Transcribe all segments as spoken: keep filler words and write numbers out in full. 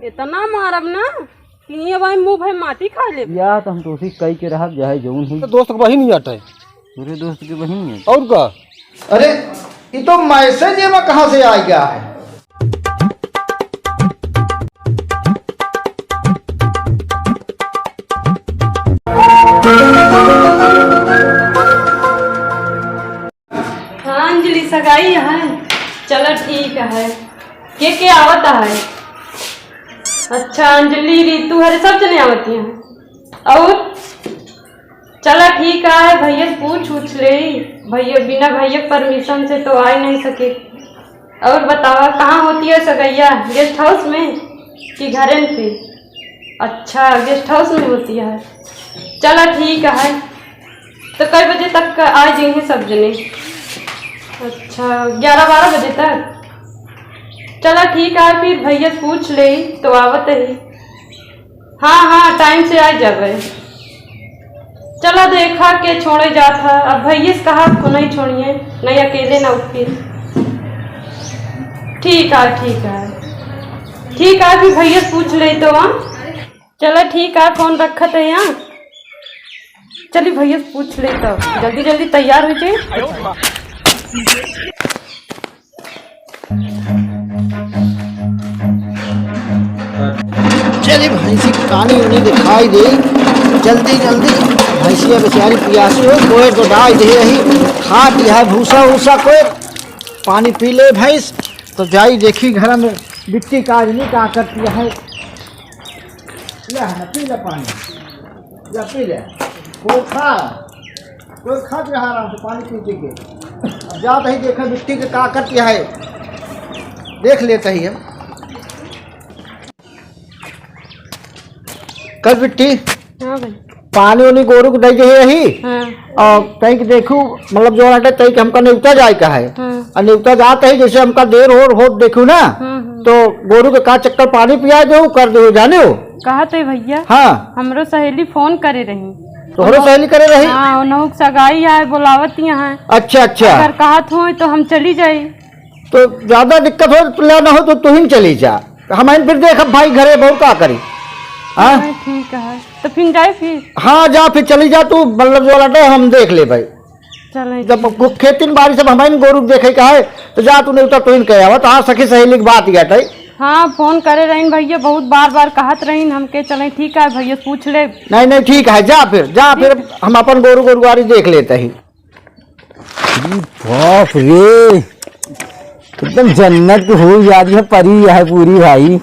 इतना मारब ना कि ये भाई मुंह भर माटी खा ले। या तो हम तोसी कई के रहब, चाहे जौन हुई। दोस्त के बहिन ही आटे। पूरे दोस्त के बहिन ही आटे। और का? अरे, ये तो मैसेज ये में कहाँ से आ गया है? हाँ अंजलि, सगाई है। चला ठीक है। के के आवत है? अच्छा, अंजलि, रितु, हरे सब जने आवत हैं। और चला ठीक है, भैया से पूछ उछ ले। भैया, बिना भैया के परमिशन से तो आ ही नहीं सके। और बतावा, कहाँ होती है सगैया? गेस्ट हाउस में कि घरे पे? अच्छा, गेस्ट हाउस में होती है। चला ठीक है, तो कई बजे तक आ जाइए सब जने? अच्छा, ग्यारह बारह बजे तक। चला ठीक है, फिर भैया से पूछ ले तो आवत ही। हाँ हाँ, टाइम से आ जाबे। चला देखा के छोड़े जात है, अब भैया से कहा को नहीं छोड़िए, नहीं अकेले ना उठिए। ठीक है, ठीक है, ठीक है, फिर भैया से पूछ ले तो। हाँ चला ठीक है, फोन रखत है यहाँ। चली भैया से पूछ ले तो, जल्दी जल्दी तैयार हो जाए। चली भैंसी पानी उनी दिखाई दे, जल्दी जल्दी। भैंसिया बेचारी पियासी हो, कोई तो डाल दे रही, खात है भूसा उसा कोई, पानी पी ले भैंस। तो जाई देखी घर में बिट्टी का आदमी का करती है। ले है ना, पी ले पानी, ले पी ले। कोई खा, कोई खा के आराम से पानी पी पी के। अब जात ही देखा बिट्टी के का करती है, देख लेते ही हम। कल बिट्टी, हाँ भाई। पानी उनी गोरू के दे दे रही। हाँ। और तई के देखू, मतलब जो हटे तई के हमका नेवता जाए का है। हाँ। और नेवता जात है, जैसे हमका देर हो, होत देखू ना, हाँ, हाँ। तो गोरू के का चक्कर पानी पिया दे, कर दे, जाने हो? कहा तो भैया, हाँ। हमरो सहेली फोन करे रही। तोहरो सहेली करे रही? हाँ, उन्हों के सगाई आए, बुलावत यहाँ है। अच्छा, अच्छा। अगर कहत हो तो हम चली जाई। तो ज्यादा दिक्कत हो, तो ले ना हो तो तुहिन चली जा। हम आइन फिर देख अब भाई घरे बहुत का करी। हाँ? हाँ, ठीक है, तो फिर जाए फिर। हाँ, जा फिर चली जा तू, मतलब जो लटे हम देख ले भाई। चले जब ठीक। गो-, खेती बाड़ी सब हमारे गोरू देखे का है, तो जा तू नेवता तुहिन कहे आवा, तो हाँ सखी सहेली की बात ही हटे। हाँ, फोन करे रहीन भैया, बहुत बार बार कहत रहीन हमके, चले ठीक है भैया, पूछ ले। नहीं, नहीं, ठीक है, जा फिर, जा ठीक। फिर हम अपन गोरू गोरुआरी देख लेते ही। अरे बाप रे, एकदम जन्नत के हो जा रही है, परी है पूरी भाई।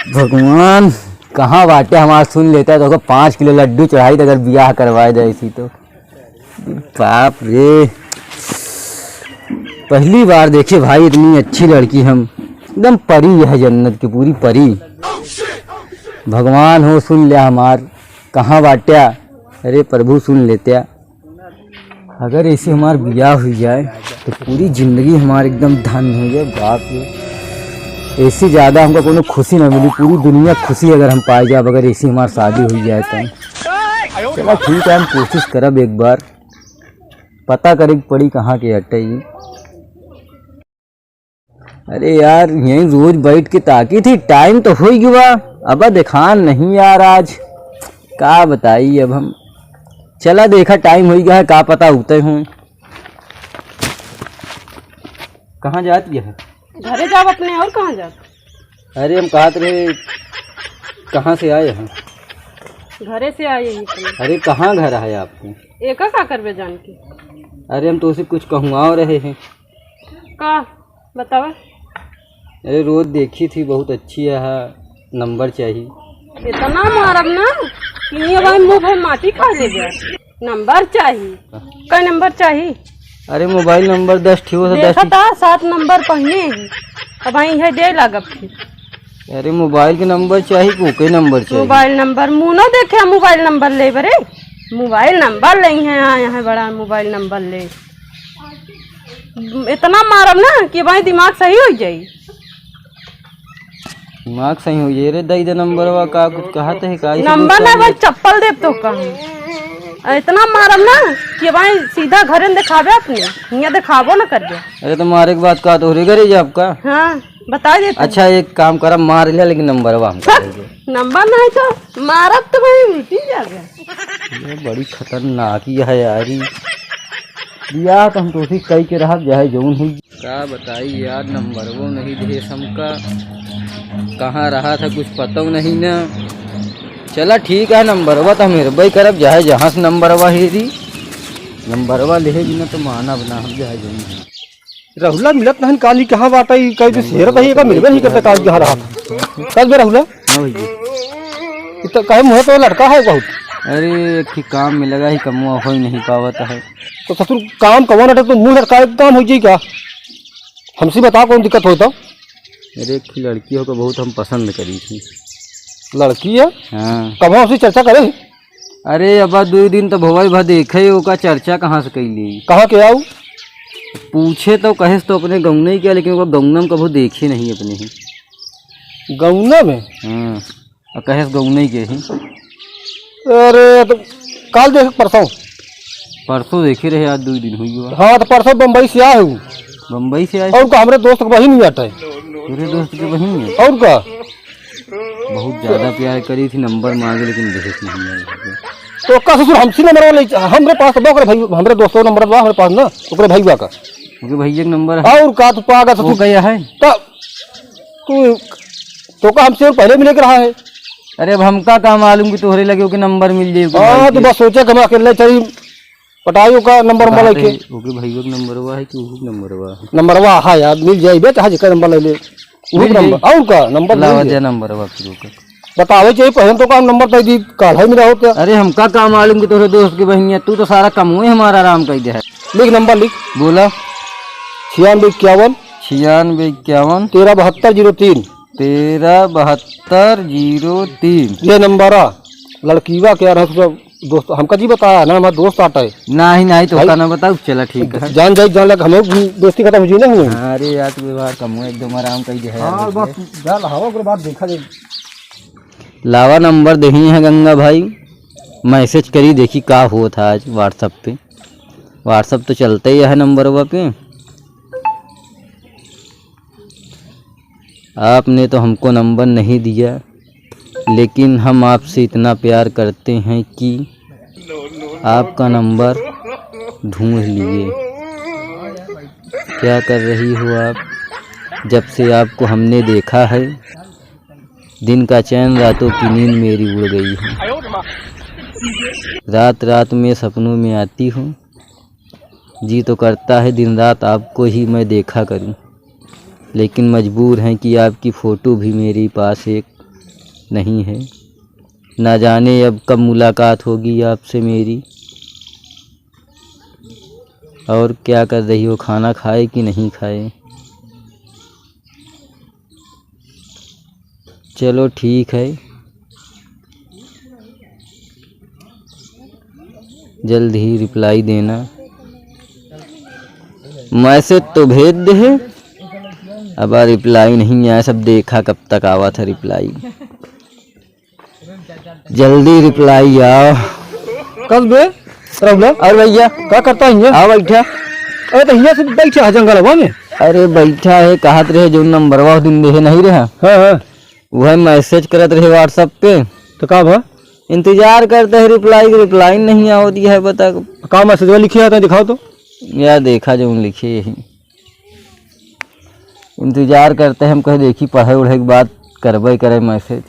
भगवान कहाँ बाटे हमार, सुन लेता तो ओकर पाँच किलो लड्डू चढ़ाई, अगर बियाह करवाए दे ऐसी तो। बाप रे, पहली बार देखे भाई इतनी अच्छी लड़की हम, एकदम परी है जन्नत की पूरी परी। भगवान हो सुन लिया हमार, कहाँ बाट्या? अरे प्रभु सुन लेत्या। अगर ऐसे हमार बियाह हुई जाए तो पूरी जिंदगी हमार एकदम धन्य हो जाए। बाप रे, ऐसे ज्यादा हमका कोनो खुशी ना मिली, पूरी दुनिया खुशी अगर हम पाए जाब अगर ऐसी हमार शादी हुई जाए तो। चला ठीक है, हम कोशिश करब एक बार, पता करे के पड़ी कहाँ के हटे ई। अरे यार, यहीं रोज बैठ के ताकी थी, टाइम तो हो ही गवा, अब देखान नहीं यार आज, का बताई अब हम। चला देखा, टाइम हो ही गया है, का पता उगते हों। कहाँ जात गया है? घरे जाब अपने, और कहाँ जाब? अरे हम कहत रहे, कहाँ से आए हैं? घरे से आए ही अपने। अरे कहाँ घर है आपके? एका का करबे जान के? अरे हम तो उसे कुछ कहूँ रहे हैं। का? बतावा। अरे रोज देखी थी, बहुत अच्छी है, नंबर चाहिए। इतना मारब ना कि ये भाई मुंह भर माटी खा लेबे। नंबर चाहिए। कै नंबर चाहिए? अरे मोबाइल नंबर दस ठो से दस देखा था, सात नंबर पहिने ही। अब आई है दे लागब फिर। अरे मोबाइल के नंबर चाहिए, को के नंबर चाहिए? मोबाइल नंबर, मुनो देखे मोबाइल नंबर ले बरे। मोबाइल नंबर ले है, आए हैं बड़ा मोबाइल नंबर ले। इतना मारब ना कि भाई दिमाग सही हो जाई। दिमाग सही हो जाई रे, दई दे नंबरवा, का कुछ कहत है का? ऐसे नंबर बोलत ना है। भाई, चप्पल देब तो कहूँ। आ, इतना मारब ना कि भाई सीधा घरे न देखाबे अपने, हियाँ देखाबो न करबे। अरे तो मारे के बाद का तोहरे घरे जाब का? हाँ। बता देते हैं। अच्छा, एक काम करा, मार लिया, लेकिन नंबरवा हमका दे दे। नंबर नहीं तो मारब तो भाई उल्टी जाएगा। ये बड़ी खतरनाक ही है यार, ई बियाह तो हम तोसी कई के रहब, चाहे जौन हुई। का बताई यार, नंबरवो नहीं देस हमका, कहाँ रहा था कुछ पतो नहीं ना। चला ठीक है, नंबरवा तो हम हेरबे करब, चाहे जहाँ से नंबरवा हेरी, नंबरवा लेहे बिना तो मानब ना हम, चाहे जौन हुई। रहुला मिलत नहीं, काली कहाँ बाटा, ई कई दिन सेहर रही का मिलबे नहीं करता, काली कहाँ रहा था। कल बे रहुला? हाँ भैया। इतना काहे मुँह तो लटका है बहुत? अरे, एक ही काम में लगा ही, कमवा हो ही नहीं पावत है। तो ससुर, काम कमवा ना तो मुँह लटकाए के काम हो जाई का? हमसे बता, कौन दिक्कत होता? अरे, एक ही लड़की होकर बहुत हम पसंद करी थी। लड़की है? हाँ। कमवा उससे चर्चा करे? अरे, अब दुइ दिन तो भवई भा देखे, ओका चर्चा कहाँ से कैली? कहाँ के आऊ? पूछे तो कहेस तो अपने गौनई के, लेकिन ओका गौना में कभो देखे नहीं अपने ही। गौना में? हाँ, और कहेस गौनई के ही। अरे, तो काल देख, परसों। परसों देखे रहे, आज दुइ दिन हुई हुआ। हाँ, तो परसों बम्बई से आए हूँ। बम्बई से आए? और का, हमरे दोस्त के बहिन ही आटा है। तेरे दोस्त के बहिन है? और का? बहुत ज्यादा प्यार करी थी, नंबर मांगे लेकिन देहस नहीं है। तो का ससुर हमसे नंबर वाले, हमरे पास तो ओकरे भाई, हमरे दोस्तों नंबर बा हमरे पास ना, ओकरे भाई बा का। ओके भैया के नंबर है। और का तू पागल वो ससुर? गया है? तो तू, तो का हमसे पहले मिले के रहा है? अरे अब हमका का मालूम कि तोहरे लगे ओके नंबर मिल जाए, ओके हाँ, भाई तो के। बस सोचा कि हम अकेले चली पटाई ओका नंबर, नंबर बात लेके। है, ओके भैया के नंबरवा है कि ओके नंबरवा है? नंबरवा है यार, मिल जाई बे, चाहे जेकर नंबर ले ले। ओके मिल जाई। नंबर, और का नंबर लावा मिल दे जाई। नंबरवा फिर ओके। बतावे चाहिए, पहले तो का नंबर दे दी, काल है मेरा होता। अरे हमका का मालूम कि तोरे दोस्त के बहिनिया, तू तो सारा कमवे हमारा आराम कर दे है। लिख नंबर लिख। बोला। छियानवे इक्यावन। छियानवे इक्यावन। तेरह बहत्तर जीरो तीन। तेरह बहत्तर जीरो तीन। ये नंबर आ, लड़कीवा के यार, हम सब दोस्त, हमका जी बताया ना, हमारा दोस्त आटा है। नाही, नाही, तो भाई, का ना बताऊ, चला ठीक है। जान जाई, जान लग, हमें दोस्ती खत्म हो जाई ना, हुई। हाँ, अरे यार, तू व्यवहार कम हो, एकदम आराम कर दे है हाँ, यार, बस, जा, हवा, ओकरे बाद देखा जाए। लावा नंबर देही है गंगा भाई, मैसेज करी, देखी का होत है आज WhatsApp पे। WhatsApp तो चलते ही है नंबरवा पे। आपने तो हमको नंबर नहीं दिया, लेकिन हम आपसे इतना प्यार करते हैं कि आपका नंबर ढूंढ लिए। क्या कर रही हो आप? जब से आपको हमने देखा है, दिन का चैन, रातों की नींद मेरी उड़ गई है। रात रात में सपनों में आती हो, जी तो करता है दिन रात आपको ही मैं देखा करूं, लेकिन मजबूर हैं कि आपकी फ़ोटो भी मेरे पास एक नहीं है। ना जाने अब कब मुलाकात होगी आपसे मेरी, और क्या कर रही हो, खाना खाए कि नहीं खाए? चलो ठीक है, जल्द ही रिप्लाई देना। मैसेज तो भेज दे है, अब रिप्लाई नहीं आया, सब देखा कब तक आवा था रिप्लाई। जल्दी रिप्लाई आओ। कस बे, रहुला? और भैया? का करता है ये? आओ बैठा। अरे तो हियाँ से बैठा है जंगलवा में। अरे बैठा है, कहत रहे जो नंबरवा दिन देहे नहीं रहा। हाँ, हाँ। वह मैसेज करत रहे WhatsApp पे। तो का भा? इंतजार करते हैं रिप्लाई के, रिप्लाई नहीं आवत है, बता। का मैसेजवा लिखे है, तैं दिखाओ तो। या देखा जो लिखे यही। इंतजार करते हैं, हम कहे देखी पढ़े उढ़े के बाद करबे करे मैसेज।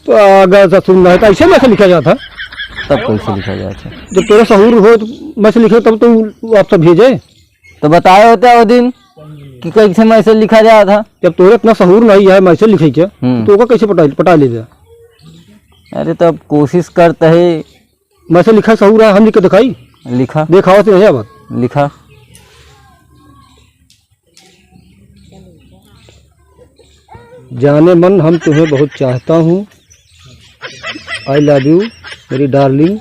तो अगर ससुर नहीं तो ऐसे मैसेज लिखा जाता? तब कैसे लिखा जाता? जब तेरा सहूर हो तो मैसेज लिखे तब तो आप सब भेजे। तो बताए होते वो दिन कि कैसे मैसेज लिखा जाता। जब तोरे इतना सहूर नहीं है मैसेज लिखे के, हम्म। तो ओका कैसे पटा, पटा ले जा? अरे तो अब कोशिश करते हैं। मैसेज लिखा सहूर है, हम लिख के दिखाई? लिखा। देखावा से नहीं आवत। लिखा। जाने मन हम तुम्हें बहुत चाहता हूँ, I love you मेरी डार्लिंग,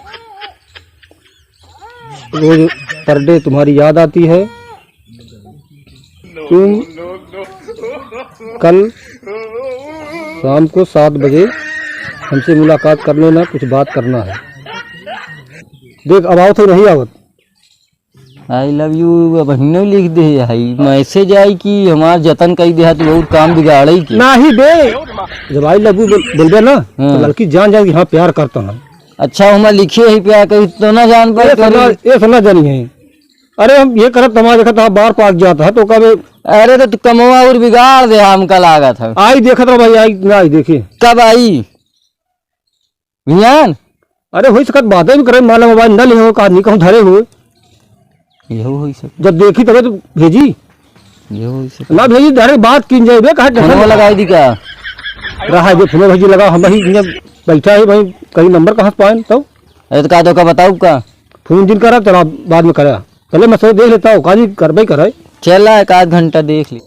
रोज पर डे तुम्हारी याद आती है। तुम कल शाम को सात बजे हमसे मुलाकात कर लेना, कुछ बात करना है। देख, अब आवत है नहीं आवत? I love you अबहिनो लिख दे है, message आई कि हमार जतन कई देहा, तू और काम बिगाड़े के। नाही बे, जब I love you बोल-, बोलबे ना, तो हाँ। लड़की जान जाए कि हाँ, प्यार करता है। अच्छा, हमार लिखे ही प्यार करी तो ना जान पाए ये सना, करी। ये सना जानी है। अरे, हम ये करत तमाशा देखत, हाँ, बार पाक जाता है, तो कबे अरे, तो तू कमवा और बिगाड़ दे, हमका लागत है। आई देखत रहो भाई, आई ना आई देखी। कब आई? बिहान? अरे, होई सकत बातें भी करे, मान लो मोबाइल ना लिहो, का नहीं कहूँ धरे हो। यहो होई सकत। जब देखी तबे तो भेजी। यहो होई सकत। ना भेजी, धरे बात कीन जाए बे, कहा फोनवा लगाई दी का? रहा है बे, फोनवा भेजी लगा, हम वही इन्हें बैठा है भाई, कहीं नंबर कहाँ से पाए तो? अरे, तो का तो का बताऊ का? फोन जिन करा, चला बाद में करा। पहले मैं सो देख लेता हूँ, काजी करबे करे। चला, एक आध घंटा देख ले।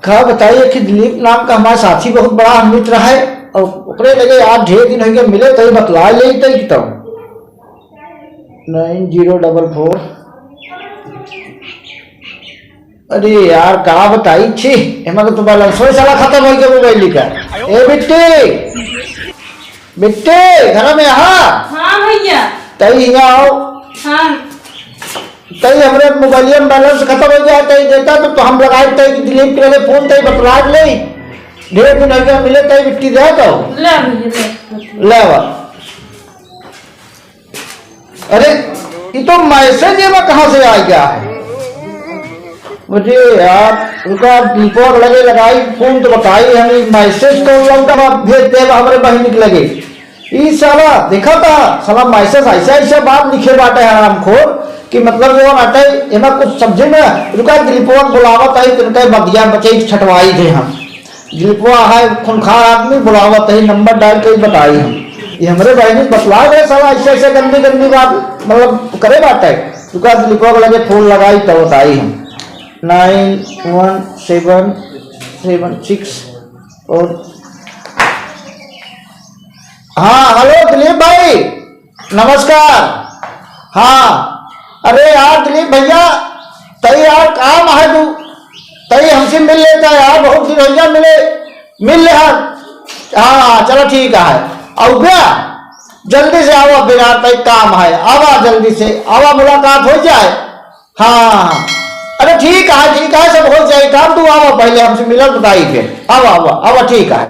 का बताइए कि दिलीप नाम का हमारा साथी बहुत बड़ा मित्र है, और ओकरे लगे आज ढेर दिन हो गए मिले, तो ये बतला ले तई कि तब। नाइन ज़ीरो डबल फ़ोर। अरे यार, का बताई छी, एमा के तो बैलेंस साला खत्म हो गया मोबाइल का। ए बिट्टी, बिट्टी, घर में हा? हाँ भैया। तई यहाँ आओ। हाँ। तई हमरे मोबाइलिया में बैलेंस खत्म हो गया, तई देता तो, तो हम लगाए तई कि दिलीप के लगे फोन तई बतला ले। ढेर दिन हो गया मिले तई बिट्टी दे तो। ले भैया, ले। ले बा। अरे, ये तो मैसेज ये में कहाँ से आ गया है? अरे यार, उनका दीपक लगे लगाई फोन तो बताई हम, ये मैसेज कौन लौटा बा भेज दे बा हमरे बहिनी के लगे। ई साला, देखा था, साला मैसेज ऐसा, ऐसा बात लिखे बाटे हरामखोर कि मतलब जो बाटे, एमा कुछ समझे में, रुका, दिलीपवा के बुलावत है, तिनका बगिया बचे छटवाई थे हम। दिलीपवा है, खूंखार आदमी, बुलावत है, नंबर डायल के बताई हम। ये हमरे बहिनी बतला गए, साला ऐसे, ऐसे गंदी, गंदी बात, मतलब, करे बाटे। रुका, दिलीपवा के लगे फोन लगाई, तो बताई हम। नाइन वन सेवन सेवन सिक्स और हाँ, हेलो दिलीप भाई, नमस्कार। हाँ, अरे यार दिलीप भैया, तई यार काम है तू, तई हमसे मिल लेता यार, बहुत दिन भैया मिले, मिल ले यार। हाँ, हाँ, चलो ठीक है। और भैया, जल्दी से आवा, फिर यार तई काम है, आवा जल्दी से, आवा मुलाकात हो जाए। हाँ, अरे ठीक है, ठीक है, सब हो जाए काम, तू आवा पहले हमसे मिलल बताई फिर, आवा, आवा, आवा, ठीक है।